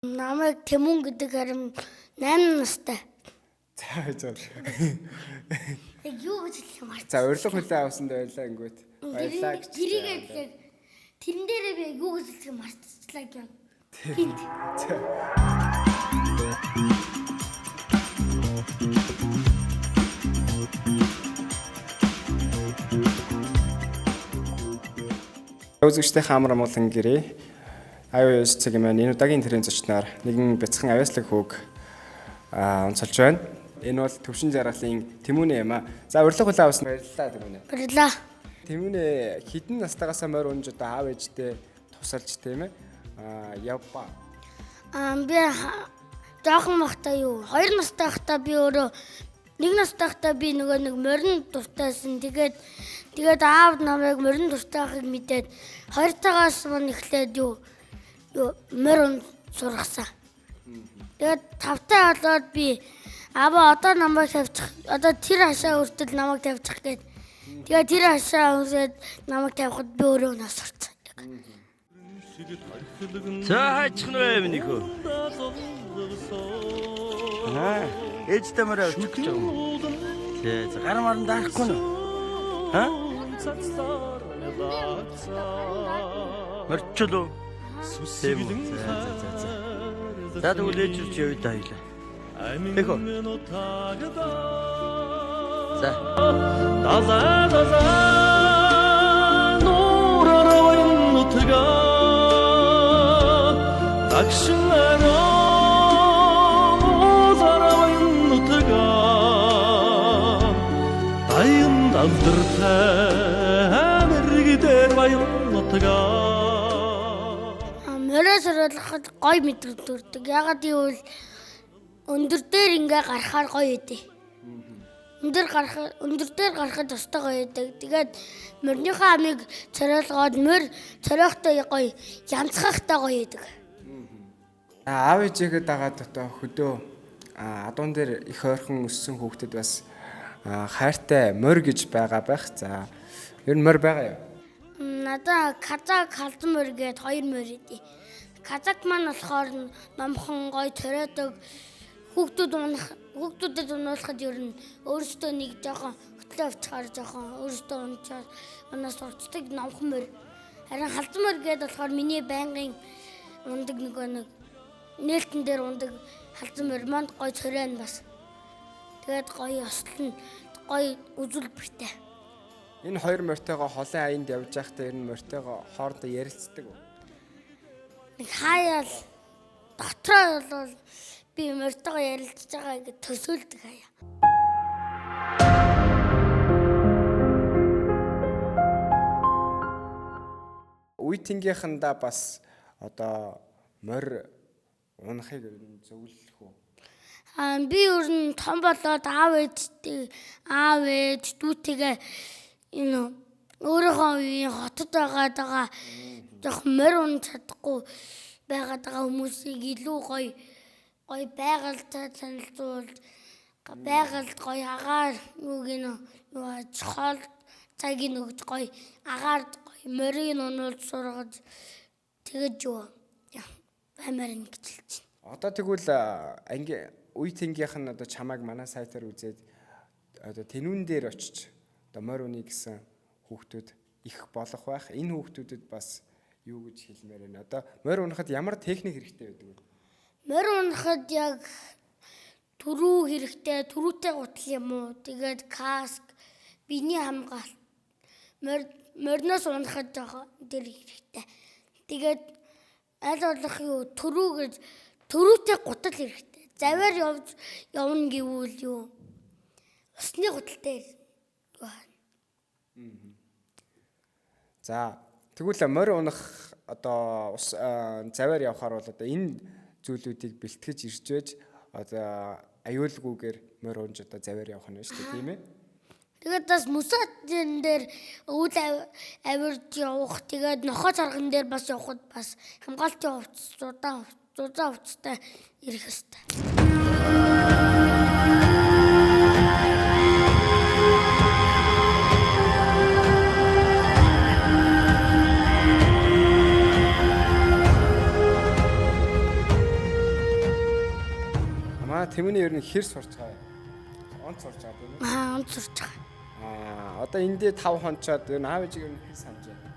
Намайг Тэмүүн гэдэг харин 8 настай. За за. Яг юу гэж хэлэх юм За урилга хүлээн авсанд баярлалаа ингүүт. Баярлалаа гэж. Тэрийг яг тэрэн дээрээ би юу гэж хэлэх юм мартчихлаа юм. Гинт. За. Үзэгчдийн хамар амгалан гэрээ. iOS цагийн маань энэ удаагийн тэрийн зочноор нэгэн бяцхан авьяаслаг хүүг онцолж байна. Энэ бол Төвшин жаргалын Тэмүүнэ юм а. За урилга хүлээн авсан баярлалаа Тэмүүнэ. Баярлалаа. Тэмүүнэ хэдэн настайгаас морь унж одоо аав ээжтэй тусалж тийм ээ. Явба. Би жоохон байхдаа юу 2 настай байхдаа би өөрөө 1 настай байхдаа би нөгөө нэг морин дуртайсан. Тэгээд аав намайг морин дуртай байхыг мэдээд 2 тагаас мань эхлээд юу морь сургасан. Тэгээд 5 таа болоод би аваа одоо намайг тавьчих одоо тэр хашаа хүртэл намайг тавьчих гээд тэгээд тэр хашаа хүрээд намайг тавихад би өөрөө нас сурцсан. За хайчих нь вэ миний хөө. Аа, ээжтэй морь авчих гэж байгаа юм. За за гар маран дарахгүй нь. Ха? Морьчлоо. Тийм үү. За за за за. За тэгвэл ээж рүү чи явъя да хоёлаа. Эхөө. За. Далаа далаа нуурарвын нутгаа дагшин ууларвын нутгаа даян далдартай мэрэгдэр баян нутгаа. Морио сорилоход гоё мэдрэмж төрдөг. Ягаад гэвэл өндөр дээр ингээ гарахаар гоё идэв. Өндөр дээр гарахад тустай гоё идэг. Тэгээд морийнхоо амыг цориолгоод морь цориохтой гоё, янзхахтай гоё идэг. Аав ээжийгээ дагаад одоо хөдөө адуун дээр их ойрхон өссөн хүүхдэд бас хайртай морь гэж байгаа байх. За ер нь морь байгаа юу? Надаа казак халзан морь гээд хоёр морь идэв. Казак маань болохоор номхон гоё цориодог. Хүүхдүүдэд унуулахад ер нь өөрсдөө нэг жоохон хөтлөө авчихаар жоохон өөрсдөө унчаар унаас сурцдаг номхон морь. Харин халзан морь гээд болохоор миний байнгын ундаг нөгөө нэг нээлтэн дээр ундаг халзан морь манд гоё цорион бас. Тэгээд гоё ёслол нь гоё үзүүлбэртэй. Энэ хоёр морьтойгоо холын аянд явж байхдаа ер нь морьтойгоо хоорондоо ярилцдаг уу? Нэг хаяал дотроо бол би морьтойгоо ярилцж байгаа гэж төсөөлдөг хаяа. Үе тэнгийнхэндээ бас одоо морь унахыг ер нь зөвлөх үү? Би ер нь том болоод аав ээж дүүтэйгээ энэ өөрийнхөө үеийн хотод байгаад байгаа жоохон морь унаж чадахгүй байгаад байгаа хүмүүсийг илүү гоё гоё байгальтай танилцуулж байгальд гоё агаар юуг нь хоол цагийг өгж гоё агаар гоё морийг унуулж сургаж тэгэж юу баймаар ингэж хэлж байна. Одоо тэгвэл анги үе тэнгийнх нь одоо чамайг манай сайтаар үзээд одоо тэнүүн дээр очиж одоо морь уны гэсэн хүүхдүүд их болох байх. Энэ хүүхдүүдэд бас юу гэж хэлмээр байна? Одоо морь унахад ямар техник хэрэгтэй байдаг вэ? Морь унахад яг түрүү хэрэгтэй, түрүүтэй гутал юм уу? Тэгээд каск, биений хамгаалалт. Мориноос унахад жоохон тэр хэрэгтэй. Тэгээд аль болох юу түрүү гэж түрүүтэй гутал хэрэгтэй. Заваар явж явна гэвэл юу усны гутал дээр. За тэгвэл морь унах одоо ус заваар явхаар бол одоо энэ зүйлүүдийг бэлтгэж ирж байж одоо аюулгүйгээр морь унж одоо заваар явах нь шүү дээ, тийм ээ? Тэгээд бас мөсөтөн дээр үйл авирж явах, тэгээд нохоо царган дээр бас явхад бас хамгаалтын хувцас, зузаан хувцастай ирэх ёстой. Манай Тэмүүний ер нь хэр сурч байгаа вэ? Онц сурч байгаа тийм үү? Аа, онц сурч байгаа. Аа, одоо эндээ 5 хонцоод ер нь аав ээжийг ер нь хэр санаж байна?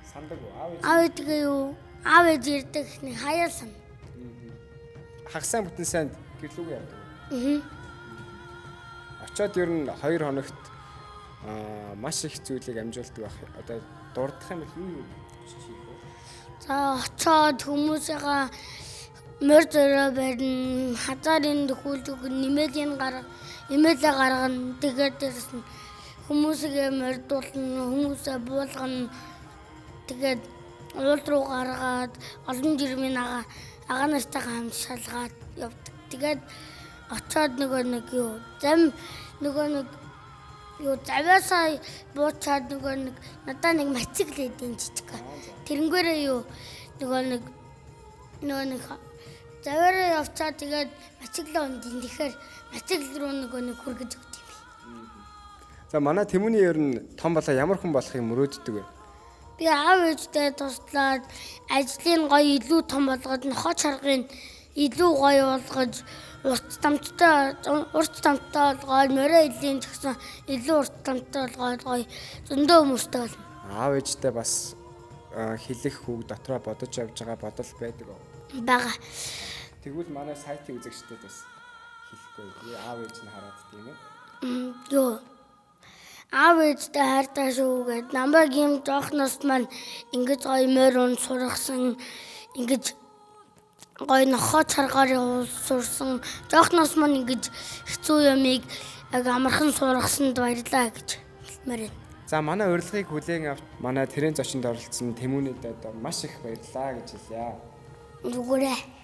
Сандаг уу? Аав ээж Аав ээжгээ юу? Аав ээж ирдэг нэг хаяа сан. хагас сайн бүтэн сайнд гэрлүүгээ явдаг. Аа. Очоод ер нь 2 хоногт маш их зүйлийг амжуулдаг байх. Одоо дурдах юм бол юу юу очиж хийх вэ? За, очоод хүмүүсийнхаа морь зорио барина, хазаарын төхүүлж өгнө, нэмэлийн гарга, нэмэлээ гаргана. Тэгээд дээрэс нь хүмүүсээ мордуулна, хүмүүсээ буулгана. Тэгээд уул руу гаргаад олон жирмийн ага ага нартайгаа хамт шалгаад явдаг. Тэгээд очоод нөгөө нэг юу зам нөгөө нэг юу завиасаа буучаад нөгөө нэг надаа нэг мотоцикл эдэн жижиг. Тэрнгээрээ юу нөгөө нэг завиараа явцаа тэгээд мотоциклээ ундин. Тэгэхээр мотоцикл руу нөгөө нэг хүргэж өгд юм. За, манай Тэмүүний ер нь том болоо ямар хүн болохыг мөрөөддөг вэ? Би аав ээжтэй туслаад ажлын гоё илүү том болгоод нохоо чаргыг илүү гоё болгож урт дамттай болгоод морио илийн ч гэсэн илүү урт дамттай болгоод гоё зөндөө хүмүүстэй болно. Аав ээжтэй бас хэлэх үг дотроо бодож явж байгаа бодол байдаг уу? Бага. Тэгвэл манай сайтын үзэгчдэд бас хэлэхгүй. Аав ээж нь хараад тийм ээ. Юу аав ээжтэй хайртай шүү гэд намайг юм жоохноос маань ингэж гоё морь ун сургасан, ингэж гоё нохоо чаргаар сурсан, жоохноос маань ингэж хэцүү юмыг яг амархан сургасанд баярлаа гэж хэлмээр байна. За, манай урилгыг хүлээн авч манай тэрэн зочинд оролцсон Тэмүүнэд одоо маш их баярлалаа гэж хэлье. Зүгээрээ.